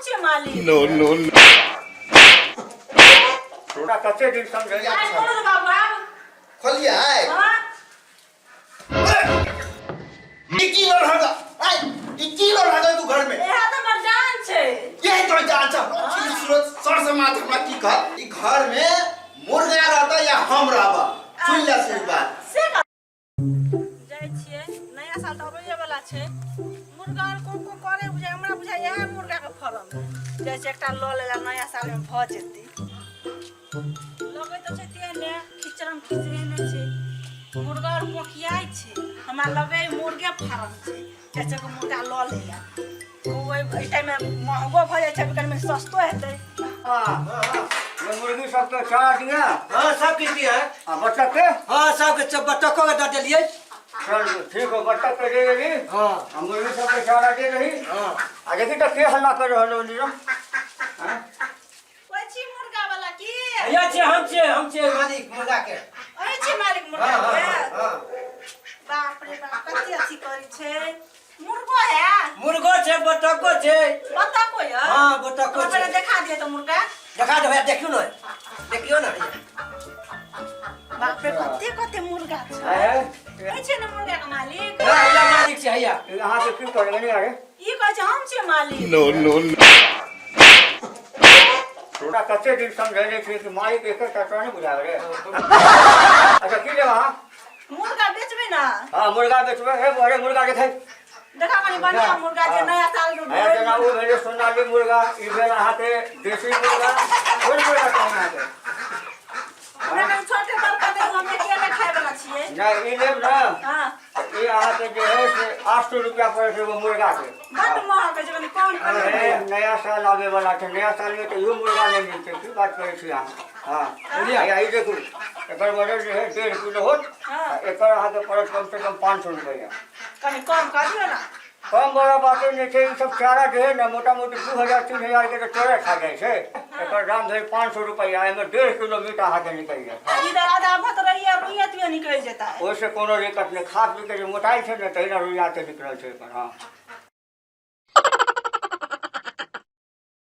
छियै मालिक। No, no, no. तोरा कते दिन समझै आइ खोलू तऽ बाबू आब। खोलिए आइ। हाँ। ई की लड़ हगा आइ, ई की लड़ हगा तू घर में? इएह तऽ हमर जान छै। यही तो जान छ। छी सूरज सर समाज हमरा की कह, ई घर में मुर्गा रहता या हम रहबा, सुन ले से बात। से जाइ छियै, नया साल तऽ अबैए वाला छै। मुर्गा आर को को करे बुझाइ, हमरा बुझाइ इएह मुर्गा के फॉर्म जाइ छै, एकटा लऽ लेला नया साल में भऽ जेतै। लगै तऽ छै तेहने खिचरम खिचरेने छै, मुर्गा आर कोकियाइ छै। हमरा लगै मुर्गे फार्म छै, जाइ छै मुर्गा लऽ लैला। ओ एहि टाइममे महगो भऽ जाइ छै, कनि मनि सस्तो हेतै। हाँ, ये मुर्गी सबके चारा दिया? हाँ, सब किछु दिया। आ बच्चा के? हाँ, सबके बत्तखो के दऽ देलियै। चल ठीक हो, बच्चा के दे देली। हाँ। आ मुर्गी सबके चारा दे दही। हाँ। आ देखी तऽ के हल्ला कर रहल हो नीरव? हाँ? कोइ छी मुर्गा वाला की? हैया छियै, हम छियै, हम छियै मालिक मुर्गा के। अहीं छी मालिक मुर्गा हाँ, के? हाँ, हाँ। बाप रे बाप, कते अथी करै छै। मुर्गो है? मुर्गो छै, बत्तखो छै। बत्तखो यऽ? हाँ, बत्तखो हमरा पहिले छै। देखा दिअ तऽ मुर्गा। देखा दे भैया, देखियौ ने, देखियौ ने। बाप रे, कते कते मुर्गा छै। है? अहीं छियै ने मुर्गा के मालिक? हाँ, हैया मालिक छै, हैया। अहाँ के की करबै नहीं अरे? ई कहै छै हम छियै मालिक। No, no, no. तोरा कते दिन समझेने छी कि मालिक एक एकटा तोरा नहि बुझाबै रे। अच्छा की लेब अहाँ? मुर्गा बेचबै ना? हाँ मुर्गा बेचबै। हे अरे मुर्गा देखै, देखा कनी बढ़िया मुर्गा जे नया साल के। हे जेना ओ भेलै सोनाली मुर्गा, ई भेल अहाँके देसी मुर्गा। कोन मुर्गा चाही अहाँके? हमरा कनी छोटे बड़का दे, हम अकेले खाय वाला छियै। नहि, ई लेब ने? हाँ। ई अहाँके जे है से 800 रुपया पड़ै छै एगो मुर्गा के। बड्ड महग छै, कनी कम करू। अरे नया साल आबै वाला छै, नया साल में तऽ इहो मुर्गा नहि मिलतै, की बात करै छी अहाँ? हाँ भैया ई देखू, एकर वजन जे है 1.5 किलो होत। हाँ। एकर अहाँके पड़त कम से कम 500 रुपया। कनी कम कऽ दियौ ने। कम वाला बाते नहि छै, ई सब चारा जे है ने मोटा मोटी 2000 3000 के तऽ चोरे खा जाइ छै। एकर दाम भेल 500 रुपया, एहिमे 1.5 किलो मीट अहाँके निकलि जायत। इधर आधा भात रहैया, रुइया तुइया निकलि जेतै। ओहिसँ कोनो दिक्कत नहि, खा पी के जे मोटाइ छै ने तहिना रुइया के निकलल छै एकर। हाँ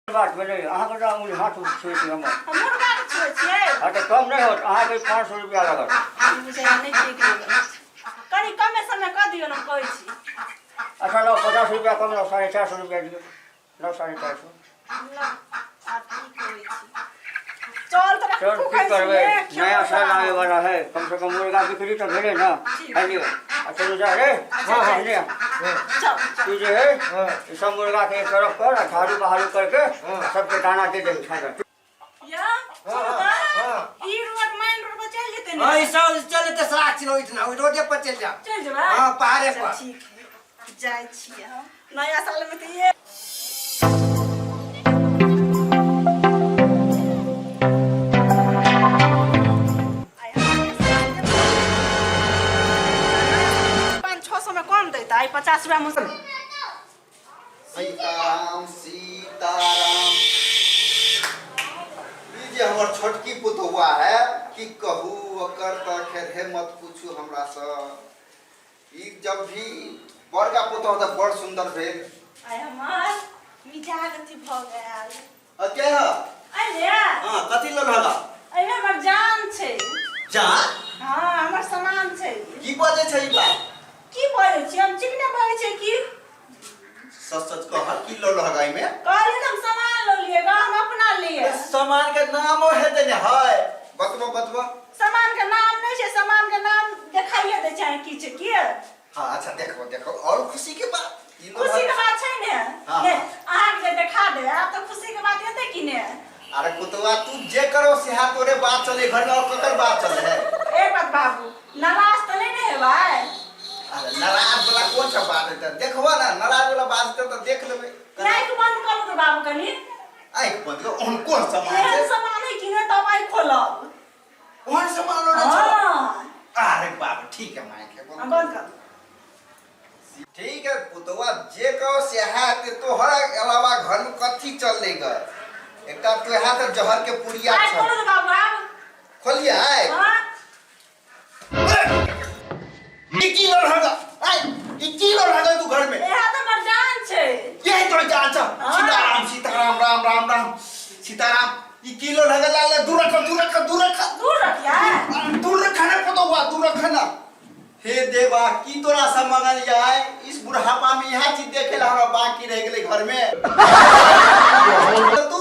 बात भेलै, अहाँके तऽ अङ्गुली हाथ छुए छी हमर। हम मुर्गा के छुए छियै। हाँ तऽ कम नहि होत, अहाँके 500 रुपया लागत। ई बुझाइया नहि ठीक रहै। कनी कमे समय कऽ दियौ ने, हम कहै छी। अच्छा लाउ, 50 रुपया कम लाउ, 450 रुपया दियौ, लाउ 450। ला, आब की कहै छी, चल तऽ चल राखू। की खाइ करबै, छी नया साल आबै वाला है, कम से कम मुर्गा बिक्री तऽ भेलै ने। है लियौ, आ चलू जा रे। अच्छा, हाँ, जाइ लिअ। चल। तू जे है ई सब मुर्गा के एक तरफ कर आ झाड़ू बहारू करके सबके दाना दे दही खाना। या चलू तऽ ई रोड मेन रोड पर चलि जेतै ने? हाँ, ई सब चल जेतै सराक छिनो इतना, ओहि रोडे पर चलि जाओ। चलि जेबै। हाँ, पहाड़े अच्छा, पर। ठीक है, जाइ छियै हम। नया साल में तऽ ये 500-600 में कम देता, आई 50 रुपया में। सीताराम सीताराम। ई जे हमर छोटकी पुतहुआ है, की कहू ओकर तऽ खैर हे मत पूछू हमरा से। ई जब भी बड़का पुतहु तऽ बड़ सुंदर भेल। आइ हमर मिजाज अथी भऽ गेल। अ के ह? अरे। हां, कथी लऽ रहल? एहिमे हमर जान छै। जान? हाँ, हमर सामान छै। की बजै छै ई बात? की बजै छी हम? चिकने बजै छै की? सच सच कह, की लऽ रहल एहिमे? कहलियै तऽ हम सामान लऽ लिए गा, हम अपना लिए। सामान के नामो हेतै ने है? बतबो बतबो। सामान के नाम नहि छै, सामान के नाम देखाइए दै छै की छै की। हाँ अच्छा, देखो देखो, और खुशी के बात ई लऽ खुशी के रहल- बात छै ने? हाँ। ने अहाँके जे देखा दे आब तऽ खुशी के बात हेतै की ने? अरे कुतवा, तू जे करो सेहा तोरे बात चले घर में, और ककर बात चले है? एक बात बाबू, नाराज तऽ नहि ने हेबै? अरे नाराज वाला कौन सा बात है? देखबो ना, नाराज वाला बात है तो देख लेबै। आँखि बंद करू तऽ बाबू कनी। आँखि बंद करू? ओहन कोन सामान एहन छै? सामान है कि नहि तब आँखि खोलब। ओहन सामान लोड़े छौ? हाँ। अरे बाप, ठीक है, माइक है। हम बंद करू। ठीक है पुतवा, जे कहो सेहा हेतै। तोहर अलावा घर में कथी चलले ग? एकटा तोहा तऽ जहर के पुड़िया आँखि छौ। खोलू तऽ बाबू आब। खोलिए आँखि? हाँ। ई की लड़ हगा आइ, ई की लड़ हगा तू घर में? इएह तऽ हमर जान छै। यही तो जान छ। हाँ। सीताराम सीताराम। राम राम राम सीताराम। ई किलो लगल लाल, दूर रख, दूर रख, दूर रख। दूर रखिया। दूर रख ना पुतौआ, दूर रख ना। हे देवा, की तोरा से मंगल जाए? इस बुढ़ापा में यह चीज देखे ला हमरा बाकी रह गेलै घर में। तू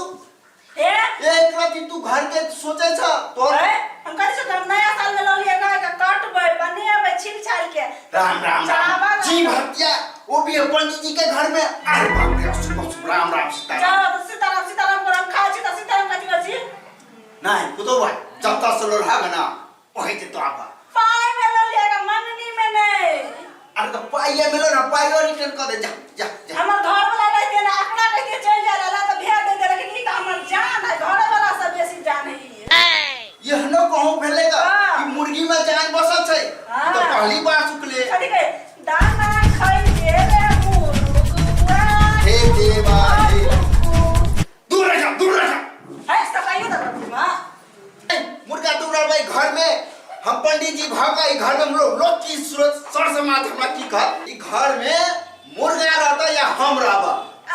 हे एक राति तू घर के सोचे छ तोर। हे, हम कथी सोचब? हम नया साल में लऽ लियै गाय के, कटबै, बनेबै छील छाल के। राम राम राम। चावल। जी भक्तिया, वो भी है पंडित जी के घर में। अरे बाप रे, अशुभ अशुभ, राम राम सीताराम। जाओ तऽ सीताराम सीताराम कर, हम खाइ छी तऽ सीताराम कथी करै छी? नहीं पुतो भाई, जब तक से लोढ़ा बना वही ते तो आबा। पाइ में लऽ लियै गे, मंगनी में नहि। अरे तो पाइया मिलो ना, पाइयो रिटर्न कर दे। जा जा जा। हमर घर वाला रहिते ने, अपना रहिते चलि जाय ला तऽ भेज देते, लेकिन ई तऽ हमर जान है, घरे वाला से बेसी जान है ई। एहनो कहूँ भेलेगा हाँ। कि मुर्गी में जान बसल छै? हाँ। तो पहली बार सुकले। कथी कहे दाना खइले रे मुर्गुआ। हे देवा हे, दूर रखा, दूर रखा। है सकाइयो तऽ रखू। मुर्गा दूर रहबै घर में। हम पंडित जी भऽ के घर में लोग लोग की सूरत सर समाज हमरा की कह, ई घर में मुर्गा रहता या हम रहब,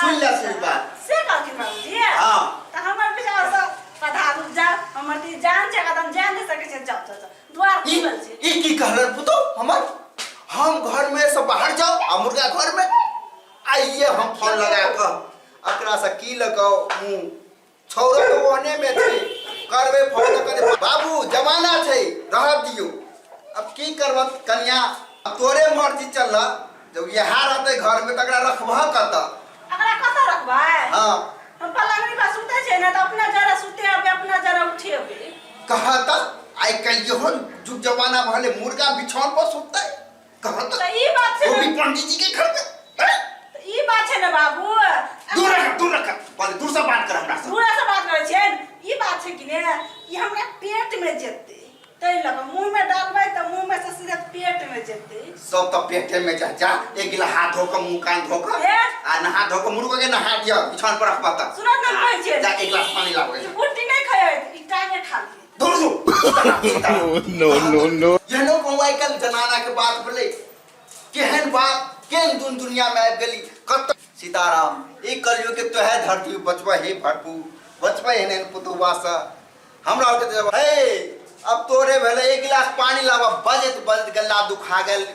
सुन ले से बात। से कहथिन बाबूजी? हाँ। तऽ हमर विचार से पधारू, जाउ, हमर तऽ ई जान छै, हम जा नहि सकै छियै। जाउ जाउ जाउ, द्वार ई खुलल छै। ई की कहलन पुतो हमर? हम घर में से बाहर जाओ आ मुर्गा घर में? आइए हम फोन लगा कऽ एकरा से की लगाओ मुँह छौरो तऽ ओहने में छै। करबै फोन तऽ करे बाबू, जमाना छै, रह दियौ। अब की करब कनिया, अब तोरे मर्जी चल। जब यहाँ रहते घर में तकरा रखबह कतऽ? एकरा कतऽ रखबै? हाँ। हम पलंगनी पर सुतै छियै ने, तऽ अपना जरा सुतेबै, अपना जरा उठेबै। कह तऽ आइ काल्हि इहो जुग जमाना भले मुर्गा बिछौन पर सुततै? कह तऽ। तऽ ई बात छै वो ने। भी पंडित जी के घर में हैं? तऽ ई बात छै ने बाबू। दूर रख, दूर रख, पहले दूर से बात कर हमरा से। दूर से बात करै छियै। ई बात छै कि ने, ई हमरा पेट में जेतै, ताहि लऽ कऽ मुँह में डालबै तऽ मुँह में से सीधे पेट में जेतै। सब तऽ पेटे में जा। जा, एक गिला हाथ धो के, मुंह कान धो के हे? आ नहा धो के मुर्गा के नहा दिया, बिछौन पर रखबा तऽ। सुनत ने, कहै छियै। जा, एक गिलास पानी लाबो। ई बुट्टी नहि खाइ, ई टांगे खा लियै। दूर दूर। No, no, no. एहनो कहूँ आइ काल्हि जमाना के बात भेलै। केहन बात, केहन दुन दुनिया में आबि गेली कत। सीताराम, ई कलयुग के तोहे धरती बचबा हे भरपूर, बचबा एहन एहन पुतुआ से हमरा आरके जब। हे, अब तोरे भेलै, एक गिलास पानी लाबा। बजैत बजैत गला दुखा गेल।